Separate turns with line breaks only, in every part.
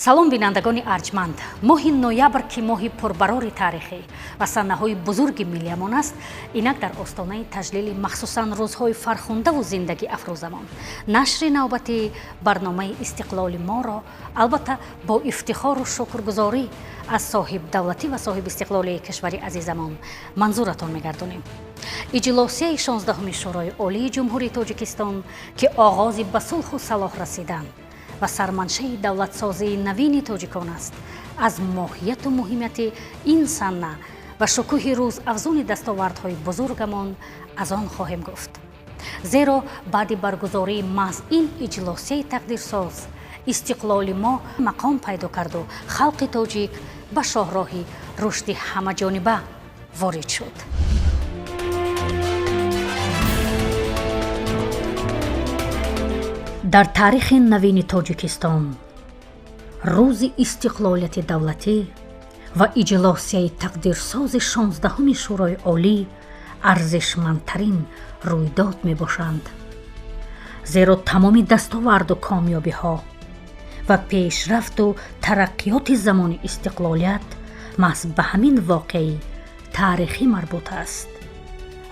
Салом, бинандагони арҷманд. Моҳи ноябр, ки моҳи пурбарори таърихӣ ва саннаҳои бузурги миллиямон аст, инак дар остонаи таҷлили махсусан рӯзҳои фархундаву зиндагӣ афрӯзамон нашри навбати барномаи истиқлоли моро, албатта, бо ифтихору шукргузорӣ аз соҳибдавлатӣ ва соҳибистиқлолии кишвари азизамон манзуратон мегардонем. Иҷлосияи 16-уми Шӯрои Олии Ҷумҳурии Тоҷикистон, ки оғози ба сулҳу салоҳ расидан ва сарманшаи давлатсозии навини тоҷикон аст, аз моҳияту муҳимияти ин санна ва шукӯҳи рӯзафзуни дастовардҳои бузургамон аз он хоҳем гуфт. Зеро баъди баргузории маҳз ин иҷлосияи тақдирсоз истиқлоли мо мақом пайдо карду халқи тоҷик ба шоҳроҳи рушди ҳамаҷониба ворид шуд. Дар таърихи навини Тоҷикистон рӯзи истиқлолияти давлатӣ ва иҷлосияи тақдирсози 16-уми Шӯрои Олӣ арзишмандтарин рӯйдод мебошанд, зеро тамоми дастоварду комёбиҳо ва пешрафту тараққиёти замони истиқлолият маҳз ба ҳамин воқеаи таърихӣ марбут аст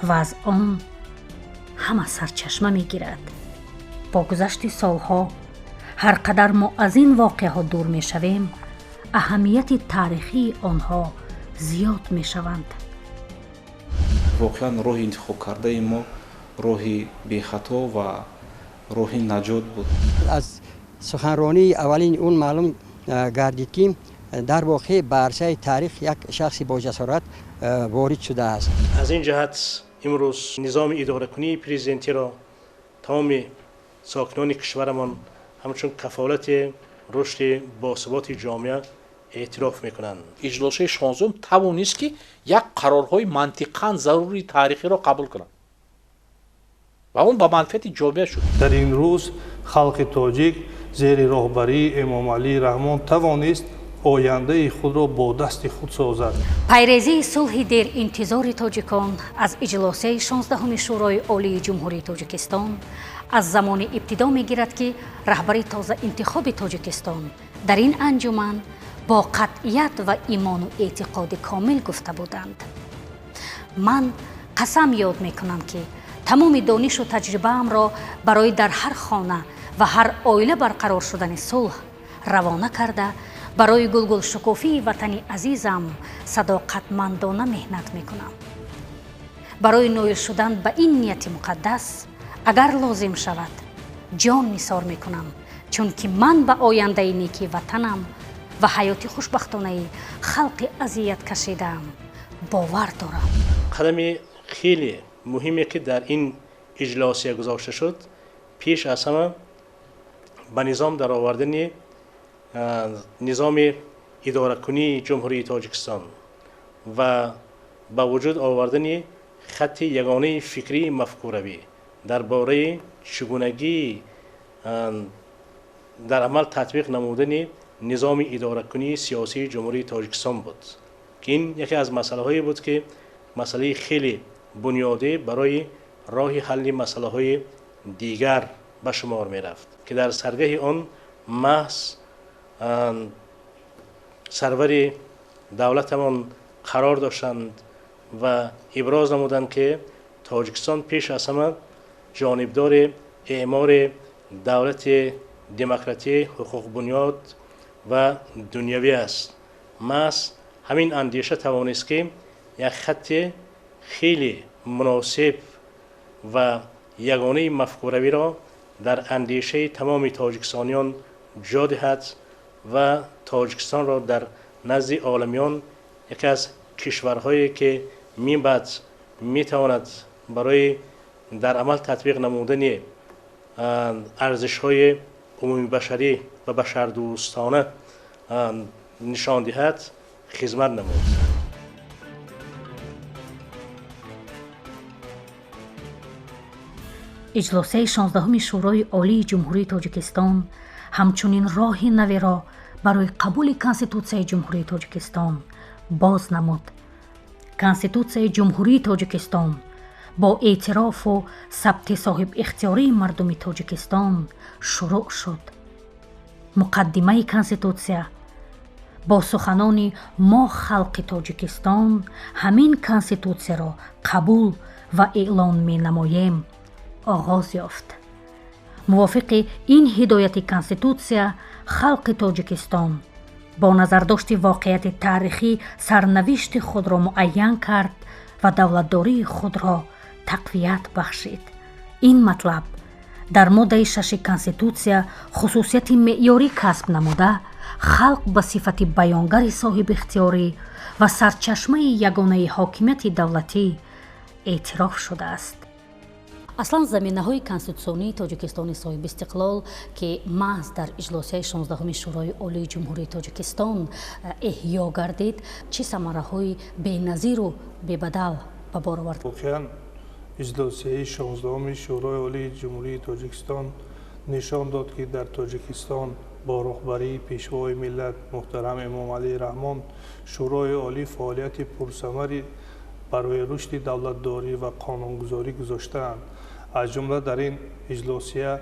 ва аз он ҳама сарчашма мегирад. Бо гузашти солҳо ҳар қадар мо аз ин воқеаҳо дур мешавем, аҳамияти таърихии онҳо зиёд мешаванд.
Воқеан, роҳи интихобкардаи мо роҳи бехато ва роҳи наҷот буд.
Аз суханронии аввалини он маълум гардид, ки дар воқеъ ба арсаи таърих як шахси боҷасорат ворид шудааст.
Аз ин ҷиҳат имрӯз низоми идоракунии президентиро тамоми сокинони кишварамон ҳамчун кафолати рушди босуботи ҷомеа эътироф мекунанд.
Иҷлосияи 16-ум тавонист, ки як қарорҳои мантиқан зарурии таърихиро қабул кунад ва он ба манфиати ҷомеа шуд.
Дар ин рӯз халқи тоҷик зери роҳбарии Эмомалӣ Раҳмон тавонист ояндаи худро бо дасти худ созад.
Пайрезии сулҳи деринтизори тоҷикон аз иҷлосияи 16-уми Шӯрои Олии Ҷумҳурии Тоҷикистон аз замони ибтидо мегирад, ки раҳбари тозаинтихоби Тоҷикистон дар ин анҷуман бо қатъият ва имону эътиқоди комил гуфта буданд: «Ман қасам ёд мекунам, ки тамоми донишу таҷрибаамро барои дар ҳар хона ва ҳар оила барқарор шудани сулҳ равона карда, барои гулгулшукуфии ватани азизам садоқатмандона меҳнат мекунам. Барои ноил шудан ба ин нияти муқаддас, агар лозим шавад, ҷон нисор мекунам, чунки ман ба ояндаи неки ватанам ва ҳаёти хушбахтонаи халқи азият кашидаам бовар дорам».
Қадами хеле муҳиме, ки дар ин иҷлосия гузошта шуд, пеш аз ҳама ба низом даровардани низоми идоракунии Ҷумҳурии Тоҷикистон ва ба вуҷуд овардани хатти ягонаи фикрии мафкуравӣ дар бораи чигунагии дар амал татбиқ намудани низоми идоракунии сиёсии Ҷумҳурии Тоҷикистон буд, ки ин яке аз масъалаҳое буд, ки масъалаи хеле бунёдӣ барои роҳи ҳалли масъалаҳои дигар ба шумор мерафт, ки дар саргаҳи он маҳз сарвари давлатамон қарор доштанд ва иброз намуданд, ки Тоҷикистон пеш аз ҳама ҷонибдори эъмори давлати демократӣ, ҳуқуқбунёд ва дунявӣ аст. Маҳз ҳамин андеша тавонист, ки як хатти хеле муносиб ва ягонаи мафкуравиро дар андешаи тамоми тоҷикистониён ҷо диҳад ва Тоҷикистонро дар назди оламиён яке аз кишварҳое, ки минбаъд метавонад барои дар амал татбиқ намудани арзишҳои умумибашарӣ ва башардӯстона нишон диҳад, хизмат намуд.
Иҷлосияи 16-уми Шӯрои Олии Ҷумҳурии Тоҷикистон ҳамчунин роҳи наверо барои қабули Конститутсияи Ҷумҳурии Тоҷикистон боз намуд. Конститутсияи Ҷумҳурии Тоҷикистон бо эътирофу сабти соҳибихтиёрии мардуми Тоҷикистон шурӯъ шуд. Муқаддимаи Конститутсия бо суханони «Мо, халқи Тоҷикистон, ҳамин Конститутсияро қабул ва эълон менамоем» оғоз ёфт. Мувофиқи ин ҳидояти Конститутсия, халқи Тоҷикистон бо назардошти воқеияти таърихӣ сарнавишти худро муайян кард ва давлатдории худро тақвият бахшид. Ин матлаб дар моддаи шаши Конститутсия хусусияти меъёрӣ касб намуда, халқ ба сифати баёнгари соҳибихтиёрӣ ва сарчашмаи ягонаи ҳокимияти давлатӣ эътироф шудааст. Аслан, заминаҳои конститутсионии Тоҷикистони соҳибистиқлол, ки маҳз дар иҷлосияи 16-уми Шӯрои Олии Ҷумҳурии Тоҷикистон эҳё гардид, чӣ самараҳои беназиру бебадал ба бор овард?
Воқеан, иҷлосияи 16-уми Шӯрои Олии Ҷумҳурии Тоҷикистон нишон дод, ки дар Тоҷикистон бо роҳбарии Пешвои миллат муҳтарам Эмомалӣ Раҳмон Шӯрои Олӣ фаъолияти пурсамари барои рушди давлатдорӣ ва қонунгузорӣ гузоштаанд. Аз ҷумла дар ин иҷлосия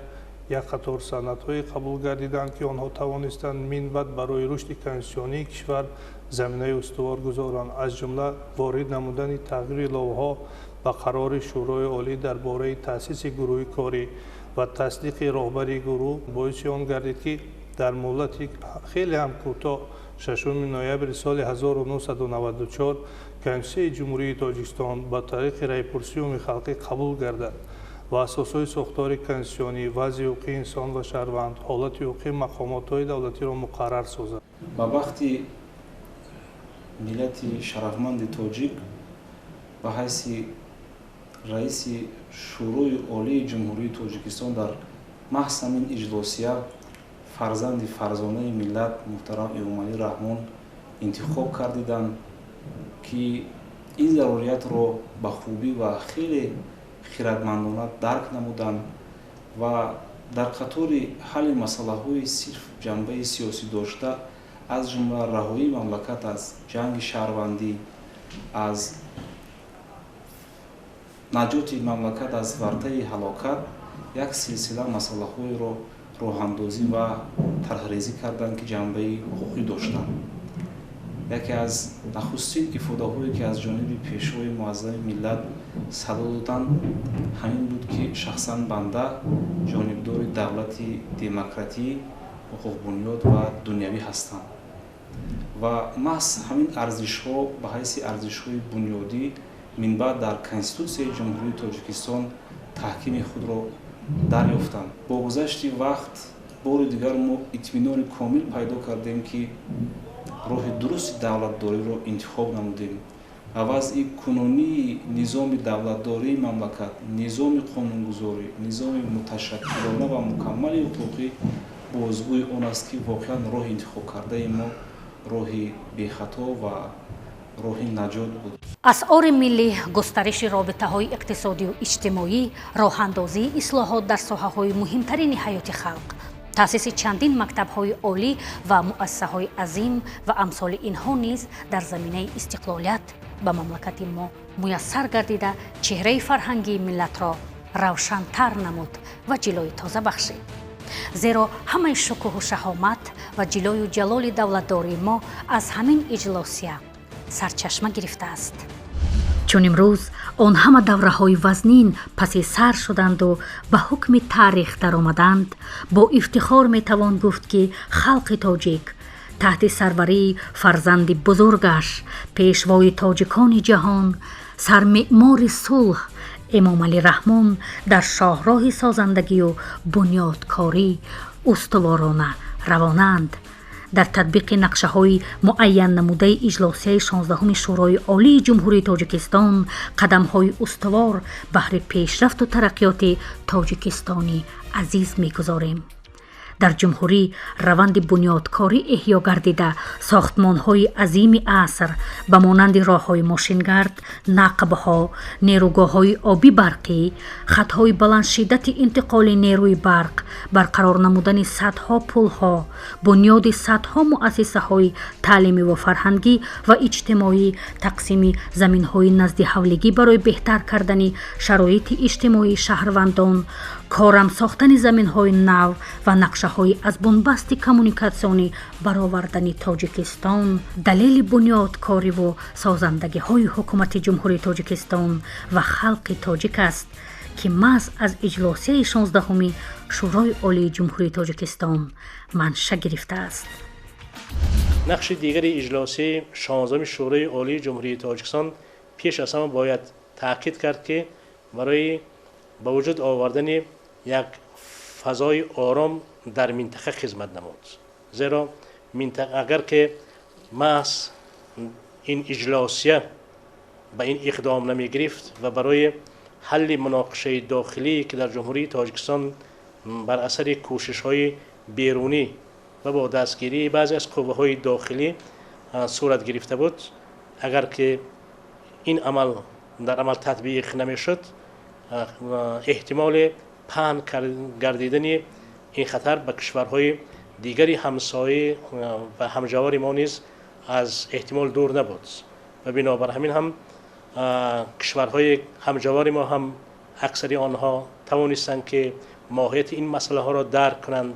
як қатор санадҳое қабул гардиданд, ки онҳо тавонистанд минбаъд барои рушди конститутсионии кишвар заминаи устувор гузоранд. Аз ҷумла ворид намудани тағйиру иловаҳо ба қарори Шӯрои Олӣ дар бораи таъсиси гурӯҳи корӣ ва тасдиқи роҳбари гурӯҳ боиси он гардид, ки дар муҳлати хеле ҳам кӯтоҳ, 6 ноябри соли 1994, Конститутсияи Ҷумҳурии Тоҷикистон ба тариқи раъйпурсии умумихалқӣ қабул гардад ва асосҳои сохтори конститутсионӣ, вазъи ҳуқуқи инсон ва шаҳрванд, ҳолати ҳуқуқи мақомотҳои давлатиро муқаррар созад.
Ба бахти миллати шарафманди тоҷик ба ҳайси раиси Шӯрои Олии Ҷумҳурии Тоҷикистон дар маҳз ҳамин иҷлосия фарзанди фарзонаи миллат муҳтарам Эмомалӣ Раҳмон интихоб кардиданд, ки ин заруриятро ба хубӣ ва хеле хиратмандона дарк намуданд ва дар қатори ҳалли масъалаҳои сирф ҷанбаи сиёсӣ дошта, аз ҷумла раҳоии мамлакат аз ҷанги шаҳрвандӣ, аз наҷоти мамлакат аз вартаи ҳалокат, як силсила масъалаҳоеро роҳандозӣ ва тарҳрезӣ карданд, ки ҷанбаи ҳуқуқӣ доштанд. Яке аз нахустин ифодаҳое, ки аз ҷониби Пешвои муаззами миллат садо доданд, ҳамин буд, ки шахсан банда ҷонибдори давлати демократӣ, ҳуқуқбунёд ва дунявӣ ҳастам ва маҳз ҳамин арзишҳо ба ҳайси арзишҳои бунёдӣ минбаъд дар Конститутсияи Ҷумҳурии Тоҷикистон таҳкими худро дарёфтанд. Бо гузашти вақт бори дигар мо итминони комил пайдо кардем, ки роҳи дурусти давлатдориро интихоб намудем ва вазъи кунунии низоми давлатдории мамлакат, низоми қонунгузорӣ, низоми муташаккилона ва мукаммали ҳуқуқӣ бозгӯи он аст, ки воқеан роҳи интихобкардаи мо роҳи бехато ва роҳи наҷот буд.
Асъори миллӣ, густариши робитаҳои иқтисодию иҷтимоӣ, роҳандозии ислоҳот дар соҳаҳои муҳимтарини ҳаёти халқ, таъсиси чандин мактабҳои олӣ ва муассисаҳои азим ва амсоли инҳо низ дар заминаи истиқлолият ба мамлакати мо муяссар гардида, чеҳраи фарҳангии миллатро равшантар намуд ва ҷилои тоза бахшид. Зеро ҳамаи шукӯҳу шаҳомат ва ҷилою ҷалоли давлатдории мо аз ҳамин иҷлосия сарчашма гирифтааст. Чун имрӯз он ҳама давраҳои вазнин паси сар шуданду ба ҳукми таърих даромаданд, бо ифтихор метавон гуфт, ки халқи тоҷик таҳти сарварии фарзанди бузургаш, пешвои тоҷикони ҷаҳон, сармеъмори сулҳ Эмомалӣ Раҳмон дар шоҳроҳи созандагию бунёдкорӣ устуворона равонаанд. Дар татбиқи нақшаҳои муайяннамудаи иҷлосияи 16-уми Шӯрои Олии Ҷумҳурии Тоҷикистон қадамҳои устувор баҳри пешрафту тараққиёти Тоҷикистони азиз мегузорем. Дар ҷумҳурӣ раванди бунёдкорӣ эҳё гардида, сохтмонҳои азими аср ба монанди роҳҳои мошингард, нақбҳо, нерӯгоҳҳои обӣ барқӣ, хатҳои баландшиддати интиқоли нерӯи барқ, барқарор намудани садҳо пулҳо, бунёди садҳо муассисаҳои таълимиву фарҳангӣ ва иҷтимоӣ, тақсими заминҳои наздиҳавлигӣ барои беҳтар кардани шароити иҷтимоии шаҳрвандон, Корам сохтани заминҳои нав ва нақшаҳои аз бунбасти коммуникатсионӣ баровардани Тоҷикистон далели бунёдкориву созандагиҳои ҳукумати Ҷумҳурии Тоҷикистон ва халқи тоҷик аст, ки маҳз аз иҷлосияи 16-уми Шӯрои Олии Ҷумҳурии Тоҷикистон манша гирифтааст.
Нақши дигари иҷлосияи 16-уми Шӯрои Олии Ҷумҳурии Тоҷикистон пеш аз ҳама бояд таъкид кард, ки барои ба вуҷуд овардани як фазои ором дар минтақа хизмат намуд. Зеро агар ки маҳз ин иҷлосия ба ин иқдом намегирифт ва барои ҳалли муноқишаи дохилӣ, ки дар Ҷумҳурии Тоҷикистон бар асари кӯшишҳои берунӣ ва бо дастгирии баъзе аз қувваҳои дохилӣ сурат гирифта буд, агар ки ин амал дар амал татбиқ намешуд, эҳтимоли паҳн гардидани ин хатар ба кишварҳои дигари ҳамсоя ва ҳамҷавори мо низ аз эҳтимол дур набуд. Ва бинобар ҳамин ҳам кишварҳои ҳамҷавори мо ҳам аксари онҳо тавонистанд, ки моҳияти ин масъалаҳоро дарк кунанд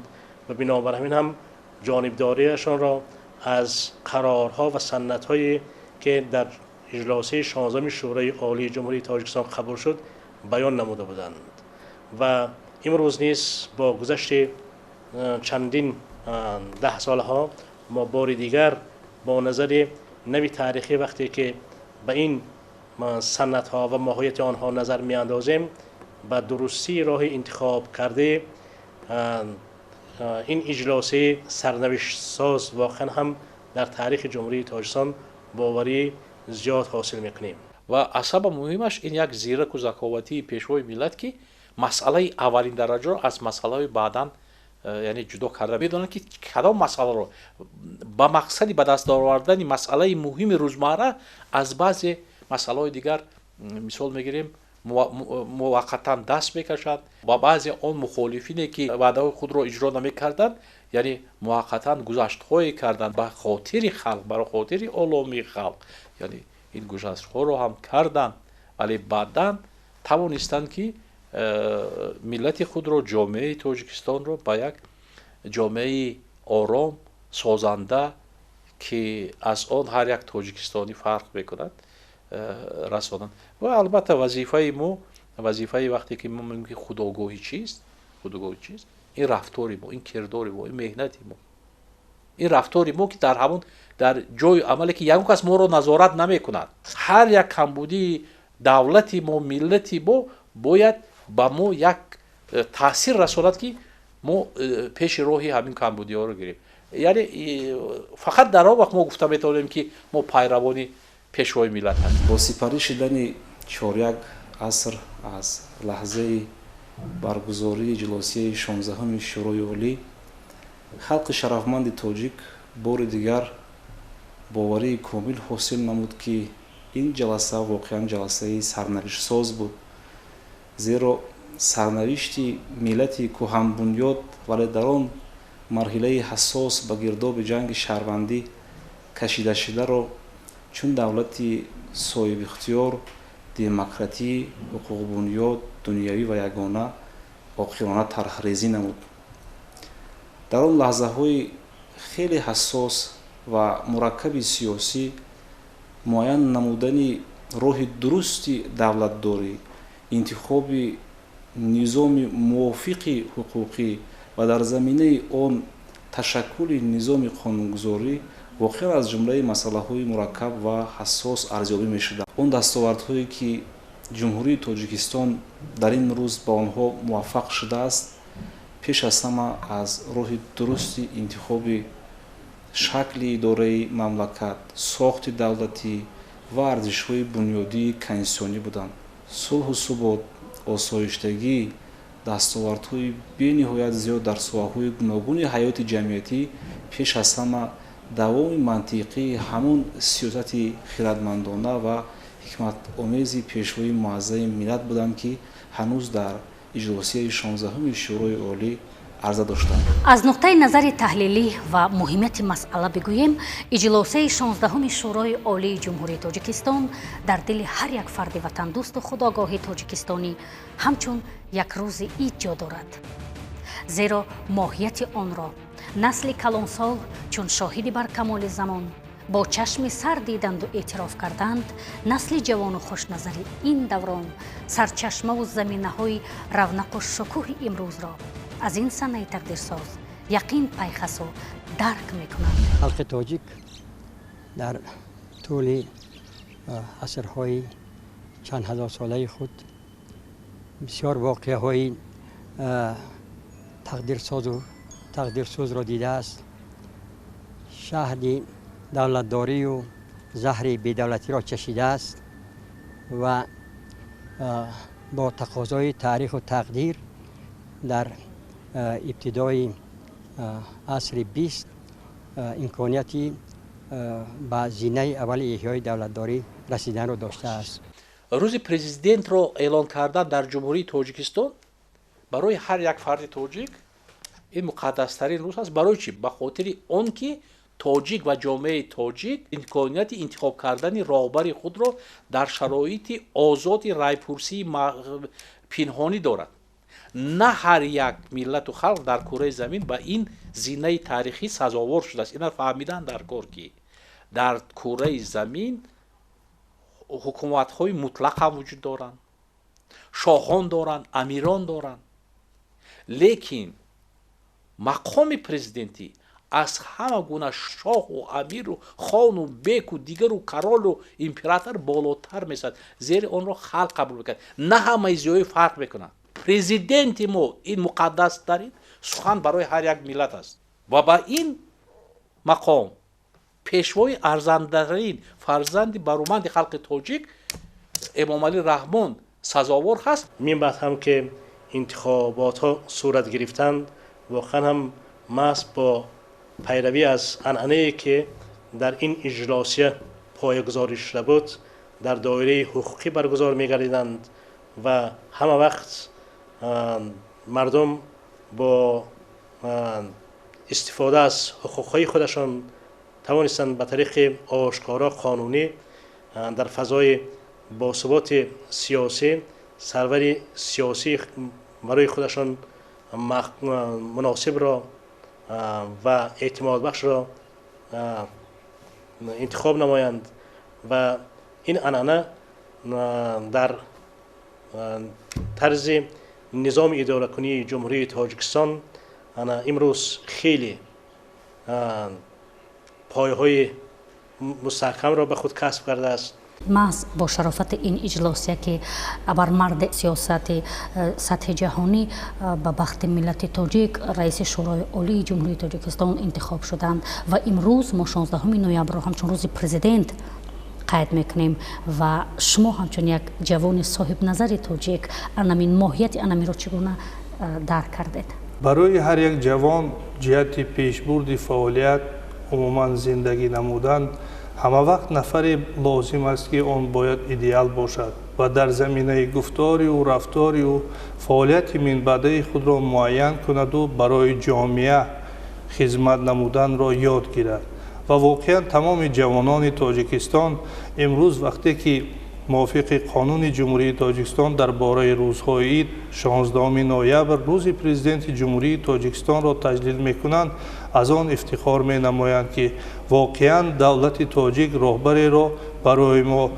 ва бинобар ҳамин ҳам ҷонибдориашонро аз қарорҳо ва санадҳое, ки дар иҷлосияи 16-уми Шӯрои Олии Ҷумҳурии Тоҷикистон қабул шуд, баён намуда буданд. Ва имрӯз низ бо гузашти чандин 10 солҳо мо бори дигар бо назари нави таърихӣ, вақте ки ба ин санадҳо ва моҳияти онҳо назар меандозем, ба дурустии роҳи интихоб кардаи ин иҷлосияи сарнавиштсоз воқеан ҳам дар таърихи Ҷумҳурии Тоҷикистон боварии зиёд ҳосил мекунем.
Ва аз ҳама муҳимаш ин як зираку заковатии пешвои миллат, ки масъалаи аввалин дараҷаро аз масъалаҳои баъдан яъне ҷудо карда медонад, ки кадом масъаларо ба мақсади ба даст овардани масъалаи муҳими рӯзмарра аз баъзе масъалаҳои дигар, мисол мегирем, муваққатан даст мекашад ва баъзе он мухолифине, ки ваъдаҳои худро иҷро намекарданд, яъне муваққатан гузаштҳое карданд ба хотири халқ, барои хотири оломии халқ, яъне ин гузаштҳоро ҳам карданд, вале баъдан тавонистанд, ки миллати худро, ҷомеаи Тоҷикистонро ба як ҷомеаи ором, созанда, ки аз он ҳар як тоҷикистонӣ фарқ мекунад, расонанд. Ва албатта вазифаи мо, вазифаи вақте ки мо мегӯем, ки худогоҳӣ чист, худогоҳӣ чист, ин рафтори мо, ин кирдори мо, ин меҳнати мо, ин рафтори мо, ки дар ҳамон дар ҷои амале, ки ягон кас моро назорат намекунад, ҳар як камбудии давлати мо, миллати мо бояд ба мо як таъсир расонад, ки мо пеши роҳи ҳамин камбудиҳоро гирем. Яъне фақат дар он вақт мо гуфта метавонем, ки мо пайравони пешвои миллат ҳастем.
Бо сипарӣ шудани 4 аср аз лаҳзаи баргузории иҷлосияи 16-уми Шӯрои Олӣ, халқи шарафманди тоҷик бори дигар боварии комил ҳосил намуд, ки ин ҷаласа воқеан ҷаласаи сарнавиштсоз буд, зеро сарнавишти миллати кӯҳанбунёд, вале дар он марҳилаи ҳассос ба гирдоби ҷанги шаҳрвандӣ кашидашударо чун давлати соҳибихтиёр, демократӣ, ҳуқуқбунёд, дунявӣ ва ягона оқилона тарҳрезӣ намуд. Дар он лаҳзаҳои хеле ҳассос ва мураккаби сиёсӣ муайян намудани роҳи дурусти давлатдорӣ, интихоби низоми мувофиқи ҳуқуқӣ ва дар заминаи он ташаккули низоми қонунгузорӣ воқеан аз ҷумлаи масъалаҳои мураккаб ва ҳассос арзёбӣ мешуданд. Он дастовардҳое, ки Ҷумҳурии Тоҷикистон дар ин рӯз ба онҳо муваффақ шудааст, пеш аз ҳама аз роҳи дурусти интихоби шакли идораи мамлакат, сохти давлатӣ ва арзишҳои бунёдии конститутсионӣ буданд. Сулҳу субот, осоиштагӣ, дастовардҳои бениҳоят зиёд дар соҳаҳои гуногуни ҳаёти ҷамъиятӣ пеш аз ҳама давоми мантиқии ҳамон сиёсати хирадмандона ва ҳикматомези пешвои муаззами миллат буданд, ки ҳанӯз дар иҷлосияи 16-уми Шӯрои Олӣ Арза доштанд.
Аз нуқтаи назари таҳлилӣ ва муҳимияти масъала бигӯем, иҷлосаи 16-уми Шӯрои Олии Ҷумҳурии Тоҷикистон дар дили ҳар як фарди ватандӯсту худогоҳи тоҷикистонӣ ҳамчун як рӯзи ид ҷо дорад, зеро моҳияти онро насли калонсол чун шоҳиди бар камоли замон бо чашми сар диданду эътироф карданд. Насли ҷавону хушназари ин даврон сарчашмаву заминаҳои равнақу шукӯҳи имрӯзро аз ин санаи тақдирсоз яқин пайхасу дарк мекунанд.
Халқи тоҷик дар тӯли асрҳои чанд ҳазорсолаи худ бисёр воқеаҳои тақдирсозу тақдирсӯзро дидааст, шаҳди давлатдорию заҳри бедавлатиро чашидааст ва бо тақозои таъриху тақдир дар ибтидои асри 20 имконияти ба зинаи аввали эҳёи давлатдорӣ расиданро доштааст.
Рӯзи президентро эълон кардан дар Ҷумҳурии Тоҷикистон барои ҳар як фарди тоҷик ин муқаддастарин рӯз аст. Барои чӣ? Ба хотири он ки тоҷик ва ҷомеаи тоҷик имконияти интихоб кардани роҳбари худро дар шароити озоди райпурсии пинҳонӣ дорад. На ҳар як миллату халқ дар кураи замин ба ин зинаи таърихӣ сазовор шудааст. Ина фаҳмидан дар кор, ки дар кураи замин ҳукуматҳои мутлақ ҳам вуҷуд доранд, шоҳон доранд, амирон доранд, лекин мақоми президентӣ аз ҳама гуна шоҳу амиру хону беку дигару королу император болотар месад, зери онро халқ қабул мекунад. На ҳамаи зиёӣ фарқ мекунанд. Президенти мо ин муқаддастарин сухан барои ҳар як миллат аст ва ба ин мақом пешвои арзандарин, фарзанди бароманди халқи тоҷик Эмомалӣ Раҳмон сазовор ҳаст.
Мин баъд ҳам ки интихоботҳо сурат гирифтанд, воқеан ҳам маҳз бо пайравӣ аз анъанае ки дар ин иҷлосия поягузорӣ шуда буд, дар доираи ҳуқуқӣ баргузор мегардиданд ва ҳама вақт мардум бо истифода аз ҳуқуқҳои худашон тавонистанд ба тариқи ошкоро қонунӣ дар фазои босуботи сиёсӣ сарвари сиёсӣ барои худашон муносибро ва эътимодбахшро интихоб намоянд. Ва ин анъана дар тарзи низоми идоракунии Ҷумҳурии Тоҷикистон имрӯз хеле пойҳои мустаҳкамро ба худ касб кардааст.
Маҳз бо шарофати ин иҷлосия, ки абармарди сиёсати сатҳи ҷаҳонӣ, ба бахти миллати тоҷик раиси Шӯрои Олии Ҷумҳурии Тоҷикистон интихоб шуданд ва имрӯз мо 16 ноябрро ҳамчун рӯзи президент қайд мекунем ва шумо ҳамчун як ҷавони соҳибназари тоҷик анамин моҳияти анаминро чӣ гуна дарк кардед?
Барои ҳар як ҷавон ҷиҳати пешбурди фаъолият, умуман зиндагӣ намудан, ҳама вақт нафаре лозим аст, ки он бояд идеал бошад ва дар заминаи гуфтори ӯ, рафтори ӯ фаъолияти минбаъдаи худро муайян кунаду барои ҷомеа хизмат намуданро ёд гирад. Ва воқеан тамоми ҷавонони Тоҷикистон имрӯз, вақте ки мувофиқи қонуни Ҷумҳурии Тоҷикистон дар бораи рӯзҳои ид 16 ноябр рӯзи президенти Ҷумҳурии Тоҷикистонро таҷлил мекунанд, аз он ифтихор менамоянд, ки воқеан давлати тоҷик роҳбареро барои мо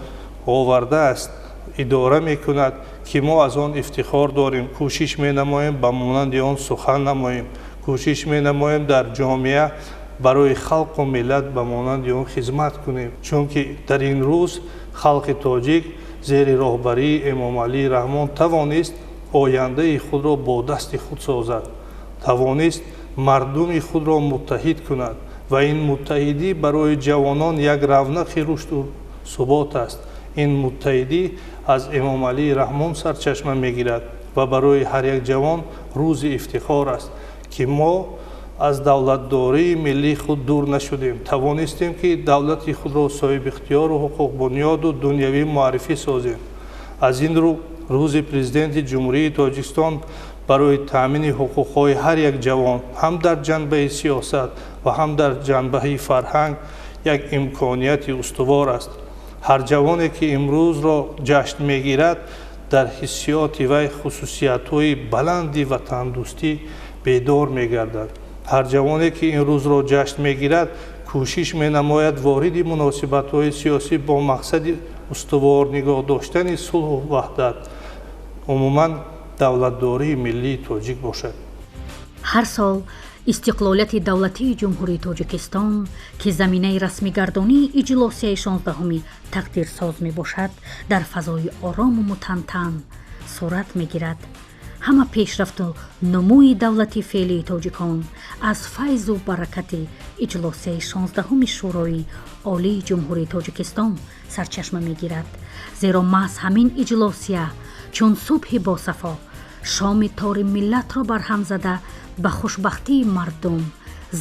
овардааст, идора мекунад, ки мо аз он ифтихор дорем. Кӯшиш менамоем ба монанди он сухан намоем, кӯшиш менамоем дар ҷомеа барои халқу миллат ба монанди он хизмат кунем, чунки дар ин рӯз халқи тоҷик зери роҳбарии Эмомалӣ Раҳмон тавонист ояндаи худро бо дасти худ созад, тавонист мардуми худро муттаҳид кунад ва ин муттаҳидӣ барои ҷавонон як равнақи рушду субот аст. Ин муттаҳидӣ аз Эмомалӣ Раҳмон сарчашма мегирад ва барои ҳар як ҷавон рӯзи ифтихор аст, ки мо аз давлатдории миллии худ дур нашудем, тавонистем, ки давлати худро соҳибихтиёру ҳуқуқбунёду дунявӣ муаррифӣ созем. Аз ин рӯ рӯзи президенти Ҷумҳурии Тоҷикистон Барои таъмини ҳуқуқҳои ҳар як ҷавон ҳам дар ҷанбаи сиёсат ва ҳам дар ҷанбаи фарҳанг як имконияти устувор аст. Ҳар ҷавоне ки имрӯзро ҷашн мегирад, дар ҳиссиёти вай хусусиятҳои баланди ватандӯстӣ бедор мегардад. Ҳар ҷавоне ки ин рӯзро ҷашн мегирад, кӯшиш менамояд вориди муносибатҳои сиёсӣ бо мақсади устувор нигоҳ доштани сулҳу ваҳдат, умуман давлатдории миллии тоҷик бошад.
Ҳар сол истиқлолияти давлатии Ҷумҳурии Тоҷикистон, ки заминаи расмигардонии иҷлосияи 16-уми тақдирсоз мебошад, дар фазои орому мутантан сурат мегирад. Ҳама пешрафту нумӯи давлати феълии тоҷикон аз файзу баракати иҷлосияи 16-уми Шӯрои Олии Ҷумҳурии Тоҷикистон сарчашма мегирад, зеро маҳз ҳамин иҷлосия чун субҳи босафо шоми тори миллатро барҳам зада, ба хушбахтии мардум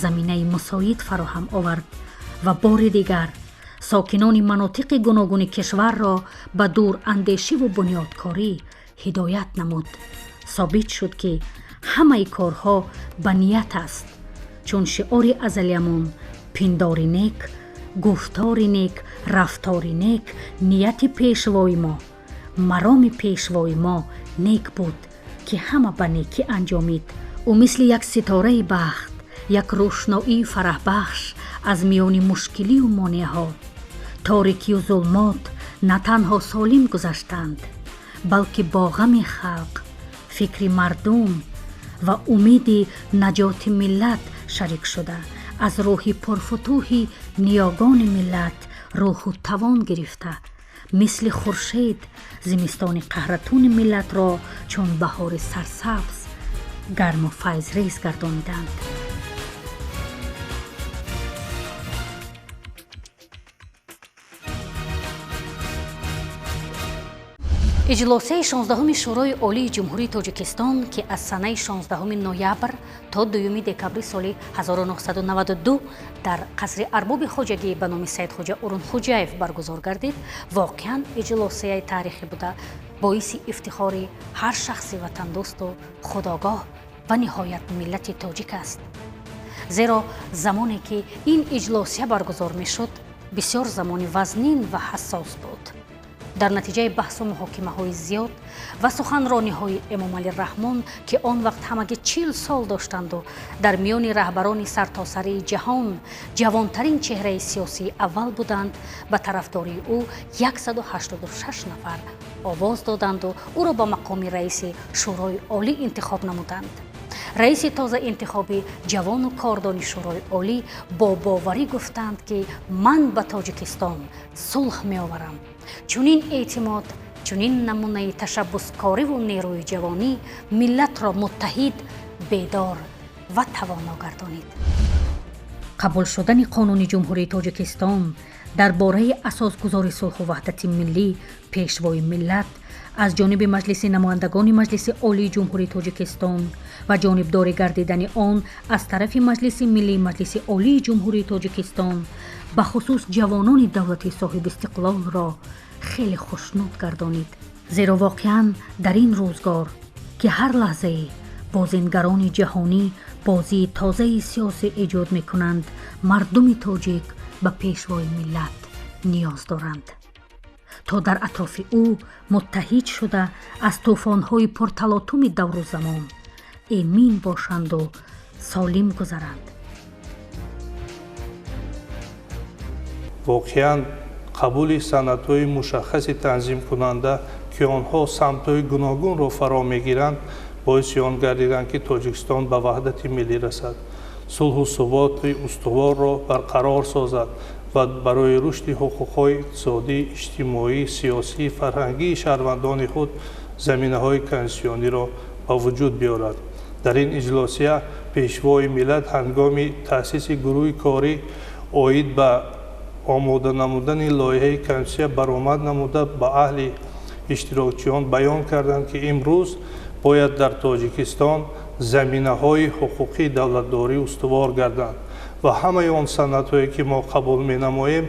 заминаи мусоид фароҳам овард ва бори дигар сокинони манотиқи гуногуни кишварро ба дурандешиву бунёдкорӣ ҳидоят намуд. Собит шуд, ки ҳамаи корҳо ба ният аст, чун шиори азалиямон пиндори нек, гуфтори нек, рафтори нек, нияти пешвои мо, мароми пешвои мо нек буд, ки ҳама ба некӣ анҷомид. Ӯ мисли як ситораи бахт, як рӯшноии фараҳбахш аз миёни мушкилию монеаҳо, торикию зулмот на танҳо солим гузаштанд, балки бо ғами халқ, фикри мардум ва умиди наҷоти миллат шарик шуда, аз рӯҳи пурфутӯҳи ниёгони миллат рӯҳу тавон гирифта, мисли хуршед зимистони қаҳратуни миллатро чун баҳори сарсабз гарму файзрез гардониданд. Иҷлосияи 16-уми Шӯрои Олии Ҷумҳурии Тоҷикистон, ки аз санаи 16 ноябр то 2 декабри соли 1992 дар қасри арбоби хоҷагӣ ба номи Саидхоҷа Урунхуҷаев баргузор гардид, воқеан иҷлосияи таърихӣ буда, боиси ифтихори ҳар шахси ватандӯсту худогоҳ ва ниҳоят миллати тоҷик аст. Зеро замоне ки ин иҷлосия баргузор мешуд, бисёр замони вазнин ва ҳассос буд. Дар натиҷаи баҳсу муҳокимаҳои зиёд ва суханрониҳои Эмомалӣ Раҳмон, ки он вақт ҳамагӣ 40 сол доштанду дар миёни раҳбарони сартосарии ҷаҳон ҷавонтарин чеҳраи сиёсии аввал буданд, ба тарафдории ӯ 186 нафар овоз доданду ӯро ба мақоми раиси Шӯрои Олӣ интихоб намуданд. Раиси тозаинтихоби ҷавону кордони Шӯрои Олӣ бо боварӣ гуфтанд, ки ман ба Тоҷикистон сулҳ меоварам. Чунин эътимод, чунин намунаи ташаббускориву нерӯи ҷавонӣ миллатро муттаҳид, бедор ва тавоно гардонид. Қабул шудани Қонуни Ҷумҳурии Тоҷикистон дар бораи асосгузори сулҳу ваҳдати миллӣ, пешвои миллат аз ҷониби Маҷлиси намояндагони Маҷлиси Олии Ҷумҳурии Тоҷикистон ва ҷонибдорӣ гардидани он аз тарафи Маҷлиси Миллии Маҷлиси Олии Ҷумҳурии Тоҷикистон бахусус ҷавонони давлати соҳибистиқлолро хеле хушнуд гардонид. Зеро воқеан дар ин рӯзгор, ки ҳар лаҳзае бозингарони ҷаҳонӣ бозии тозаи сиёсӣ эҷод мекунанд, мардуми тоҷик ба пешвои миллат ниёз доранд, то дар атрофи ӯ муттаҳид шуда аз тӯфонҳои пурталотуми давру замон эмин бошанду солим гузаранд.
Воқеан қабули санадҳои мушаххаси танзимкунанда, ки онҳо самтҳои гуногунро фаро мегиранд, боиси он гардиданд, ки Тоҷикистон ба ваҳдати миллӣ расад, сулҳу суботи устуворро барқарор созад ва барои рушди ҳуқуқҳои иқтисодӣ, иҷтимоӣ, сиёсӣ, фарҳангии шаҳрвандони худ заминаҳои конститутсиониро ба вуҷуд биёрад. Дар ин иҷлосия пешвои миллат ҳангоми таъсиси гурӯҳи корӣ оид ба омода намудани лоиҳаи конститутсия баромад намуда, ба аҳли иштирокчиён баён карданд, ки имрӯз бояд дар Тоҷикистон заминаҳои ҳуқуқии давлатдорӣ устувор гарданд ва ҳамаи он санадҳое ки мо қабул менамоем,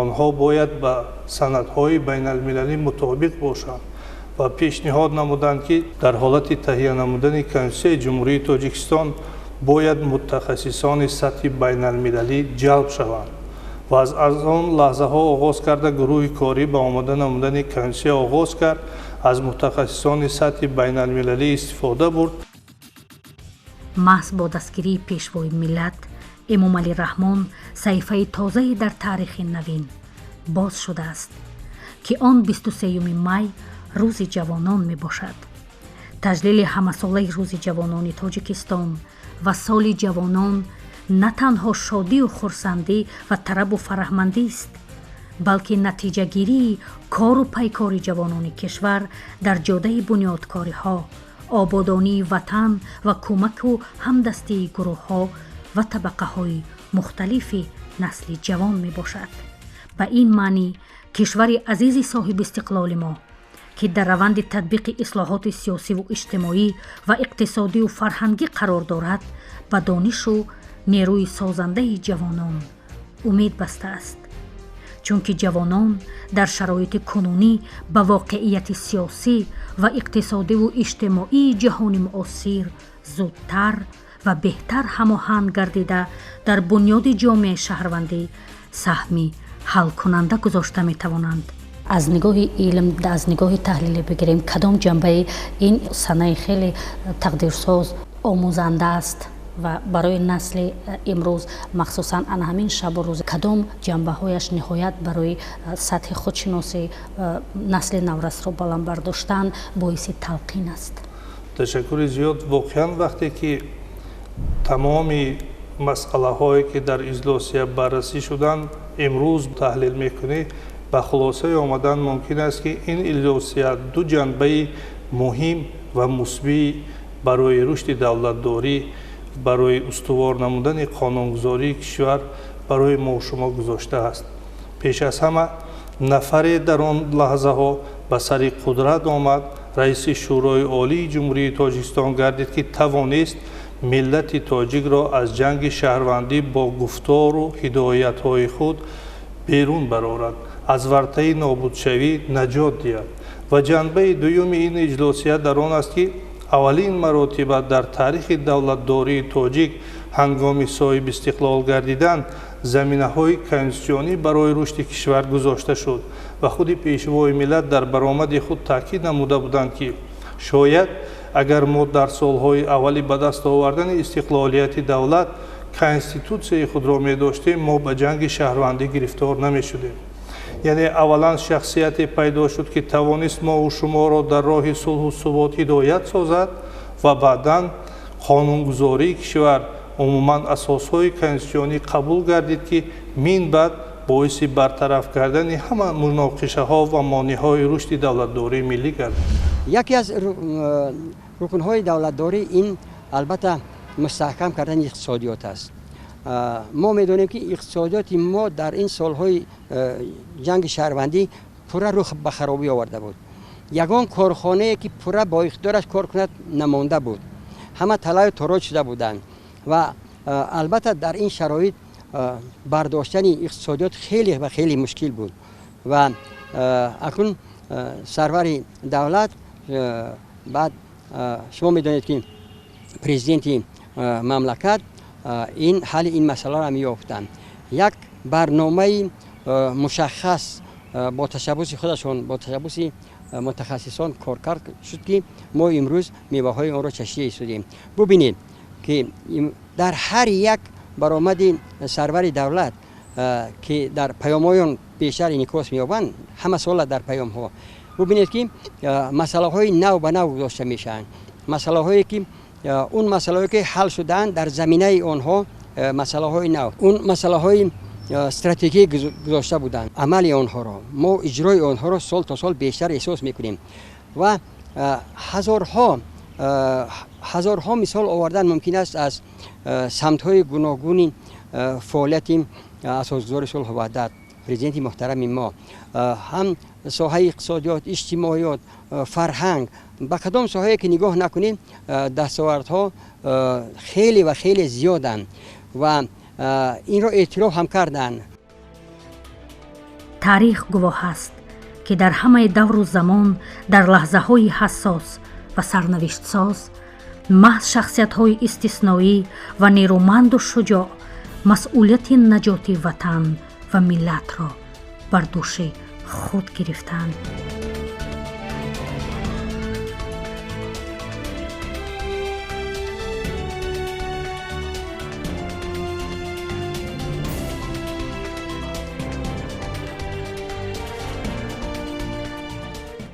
онҳо бояд ба санадҳои байналмилалӣ мутобиқ бошанд Ва пешниҳод намуданд, ки дар ҳолати таҳия намудани Конститутсияи Ҷумҳурии Тоҷикистон бояд мутахассисони сатҳи байналмилалӣ ҷалб шаванд. Ва аз он лаҳзаҳо оғоз карда гурӯҳи корӣ ба омода намудани Конститутсия оғоз кард, аз мутахассисони сатҳи байналмилалӣ истифода бурд.
Маҳз бо дастгирии Пешвои миллат Эмомалӣ Раҳмон саҳифаи тозае дар таърихи навин боз шудааст, ки он 23 май, Рӯзи ҷавонон мебошад. Таҷлили ҳамасолаи Рӯзи ҷавонони Тоҷикистон ва Соли ҷавонон на танҳо шодию хурсандӣ ва тарабу фараҳмандист, балки натиҷагирии кору пайкори ҷавонони кишвар дар ҷодаи бунёдкориҳо, ободонии ватан ва кӯмаку ҳамдастии гурӯҳҳо ва табақаҳои мухталифи насли ҷавон мебошад. Ба ин маънӣ, кишвари азизи соҳибистиқлоли мо, ки дар раванди татбиқи ислоҳоти сиёсиву иҷтимоӣ ва иқтисодию фарҳангӣ қарор дорад, ба донишу нерӯи созандаи ҷавонон умед бастааст, чунки ҷавонон дар шароити кунунӣ ба воқеияти сиёсӣ ва иқтисодиву иҷтимоии ҷаҳони муосир зудтар ва беҳтар ҳамоҳанг гардида, дар бунёди ҷомеаи шаҳрвандӣ саҳми ҳалкунанда гузошта метавонанд. Аз нигоҳи илм, аз нигоҳи таҳлиле бигирем, кадом ҷанбаи ин санаи хеле тақдирсоз омӯзанда аст ва барои насли имрӯз, махсусан ана ҳамин шабу рӯз, кадом ҷанбаҳояш ниҳоят барои сатҳи худшиносӣ насли наврасро баланд бардоштан боиси талқин аст?
Ташаккури зиёд. Воқеан, вақте ки тамоми масъалаҳое, ки дар иҷлосия баррасӣ шуданд, имрӯз таҳлил мекунӣ, ба хулосае омадан мумкин аст, ки ин иҷлосия ду ҷанбаи муҳим ва мусбӣ барои рушди давлатдорӣ, барои устувор намудани қонунгузории кишвар барои мо шумо гузоштааст. Пеш аз ҳама, нафаре дар он лаҳзаҳо ба сари қудрат омад, раиси Шӯрои Олии Ҷумҳурии Тоҷикистон гардид, ки тавонист миллати тоҷикро аз ҷанги шаҳрвандӣ бо гуфтору ҳидоятҳои худ берун барорад, аз вартаи нобудшавӣ наҷот диҳад. Ва ҷанбаи дуюми ин иҷлосия дар он аст, ки аввалин маротиба дар таърихи давлатдории тоҷик ҳангоми соҳибистиқлол гардидан заминаҳои конститутсионӣ барои рушди кишвар гузошта шуд. Ва худи Пешвои миллат дар баромади худ таъкид намуда буданд, ки шояд агар мо дар солҳои аввали ба даст овардани истиқлолияти давлат конститутсияи худро медоштем, мо ба ҷанги шаҳрвандӣ гирифтор намешудем. Яъне аввалан шахсияте пайдо шуд, ки тавонист мову шуморо дар роҳи сулҳу субот ҳидоят созад, ва баъдан қонунгузории кишвар, умуман асосҳои конститутсионӣ қабул гардид, ки мин баъд боиси бартараф кардани ҳама муноқишаҳо ва монеъҳои рушди давлатдории миллӣ гардид.
Яке аз рукнҳои давлатдорӣ ин, албатта, мустаҳкам кардани иқтисодиёт аст. Мо медонем, ки иқтисодиёти мо дар ин солҳои ҷанги шаҳрвандӣ пурра рӯ ба харобӣ оварда буд. Ягон корхонае, ки пурра бо иқтидораш кор кунад, намонда буд. Ҳама талаю тороҷ шуда буданд. Ва албатта, дар ин шароит бардоштани иқтисодиёт хеле ва хеле мушкил буд. Ва акнун сарвари давлат, баъд шумо медонед, ки президенти мамлакат ин ҳалли ин масъаларо меёфтанд. Як барномаи мушаххас бо ташаббуси худашон, бо ташаббуси мутахассисон коркард шуд, ки мо имрӯз меваҳои онро чашида истодем. Бубинед, ки дар ҳар як баромади сарвари давлат, ки дар паёмҳои он бештар инъикос меёбанд, ҳама сола дар паёмҳо бубинед, ки масъалаҳои нав ба нав гузошта мешаванд, масъалаҳое ки он масъалаҳое ки ҳал шудаанд, дар заминаи онҳо масъалаҳои нав, он масъалаҳои стратегӣ гузошта буданд. Амали онҳоро мо, иҷрои онҳоро сол то сол бештар эҳсос мекунем. Ва ҳазорҳо мисол овардан мумкин аст аз самтҳои гуногуни фаъолияти асосгузори сулҳу ваҳдат, президенти муҳтарами мо, ҳам соҳаи иқтисодиёт, иҷтимоиёт, фарҳанг, ба кадом соҳае ки нигоҳ накунем, дастовардҳо хеле ва хеле зиёданд ва инро эътироф ҳам карданд.
Таърих гувоҳ аст, ки дар ҳамаи давру замон, дар лаҳзаҳои ҳассос ва сарнавиштсоз, маҳз шахсиятҳои истисноӣ ва нерӯманду шуҷоъ масъулияти наҷоти ватан ва миллатро бар дӯши худ гирифтанд.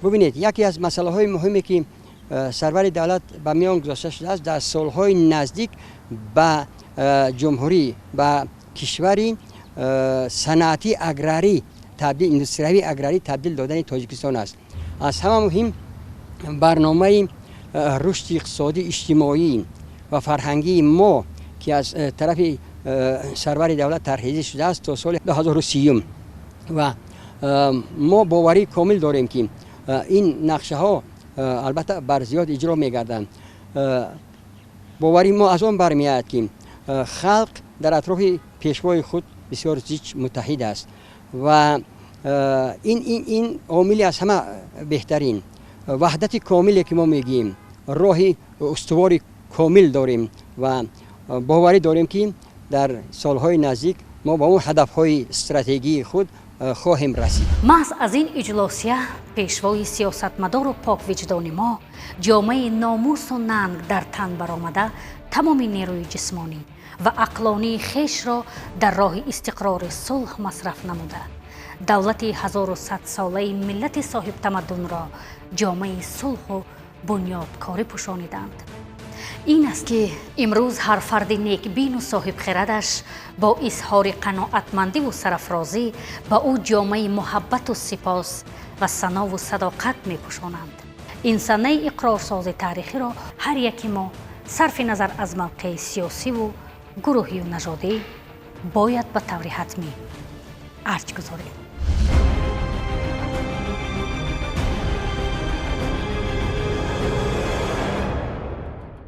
Бубинед, яке аз масъалаҳои муҳиме ки сарвари давлат ба миён гузошта шудааст, дар солҳои наздик ба ҷумҳурӣ, ба кишвари саноатӣ аграрӣ табдил, индустриявии аграрӣ табдил додани Тоҷикистон аст. Аз ҳама муҳим барномаи рушди иқтисодӣ, иҷтимоӣ ва фарҳангии мо, ки аз тарафи сарвари давлат тарҳрезӣ шудааст то соли 2030, ва мо боварии комил дорем, ки ин нақшаҳо албатта бар зиёд иҷро мегарданд. Боварии мо аз он бармеояд, ки халқ дар атрофи пешвои худ бисёр зич муттаҳид аст ва ин омили аз ҳама беҳтарин ваҳдати комиле, ки мо мегӯем, роҳи устувори комил дорем ва боварӣ дорем, ки дар солҳои наздик мо ба он ҳадафҳои стратегии худ хоҳем расид.
Маҳз аз ин иҷлосия пешвои сиёсатмадору поквиҷдони мо ҷомаи номусу нанг дар тан баромада, тамоми нерӯи ҷисмонӣ ва ақлонии хешро дар роҳи истиқрори сулҳ масраф намуда, давлати 1100-солаи миллати соҳибтамаддунро ҷомаи сулҳу бунёдкорӣ пӯшониданд. Ин аст, ки имрӯз ҳар фарди некбину соҳибхирадаш бо изҳори қаноатмандиву сарафрозӣ ба ӯ ҷомаи муҳаббату сипос ва санову садоқат мепӯшонанд. Ин санаи иқрорсози таърихиро ҳар яки мо, сарфи назар аз мавқеи сиёсиву гурӯҳию нажодӣ, бояд ба таври ҳатмӣ арҷ гузорем.